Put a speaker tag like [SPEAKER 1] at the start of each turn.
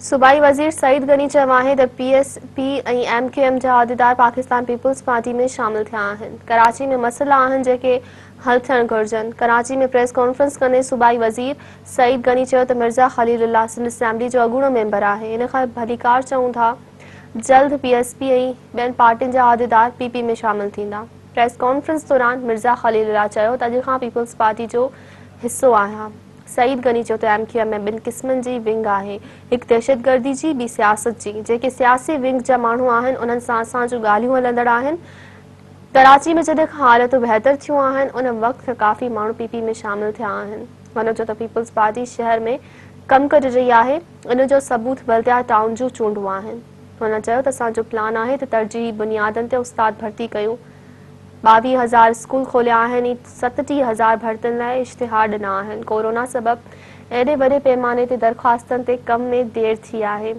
[SPEAKER 1] صوبائي وزير سعيد غني چيو آهي ته P S P ۽ M Q M جا عهديدار پاڪستان پيپلز پارٽي ۾ شامل ٿيا آهن، ڪراچي ۾ مسئلا آهن جيڪي حل ٿيڻ گهرجن. ڪراچي ۾ پريس ڪانفرنس ڪندي صوبائي وزير سعيد غني چيو ته مرزا خليل الله سنڌ اسيمبلي جو اڳوڻو ميمبر آهي، ان کي ڀليڪار چئون ٿا، جلد پي ايس پي ۽ ٻين پارٽين جا عهديدار پي پي ۾ شامل ٿيندا. پريس ڪانفرنس دوران مرزا خليل الله چيو ته اڄ کان پيپلز پارٽي جو حصو آهيان. سعيد غني چيو ته ايم ڪيو ايم ۾ ٻن قسمن جي ونگ آهي، هڪ دهشتگردي جي، ٻي سياست جي، جيڪي سياسي ونگ جا ماڻهو آهن انهن سان اسان جون ڳالهيون هلندڙ آهن، ڪراچي ۾ جڏهن کان حالتون بهتر ٿيون آهن ان وقت کان ڪافي ماڻهو پي پي ۾ شامل ٿيا آهن. هن چيو ته پيپلز پارٽي شهر ۾ ڪم ڪري رهي آهي، ان جو ثبوت بلديا ٽائون جون چونڊون آهن. هن چيو ته اسان جو پلان آهي ته ترجيحي بنيادن تي استاد ڀرتي ڪيون، 22 هزار اسڪول کوليا آهن ۽ 37 هزار ڀرتين لاء اشتهار ڏنا آهن، ڪورونا سبب ايڏي وڏي پيماني تي درخواستن تي ڪم ۾ دير ٿي آهي.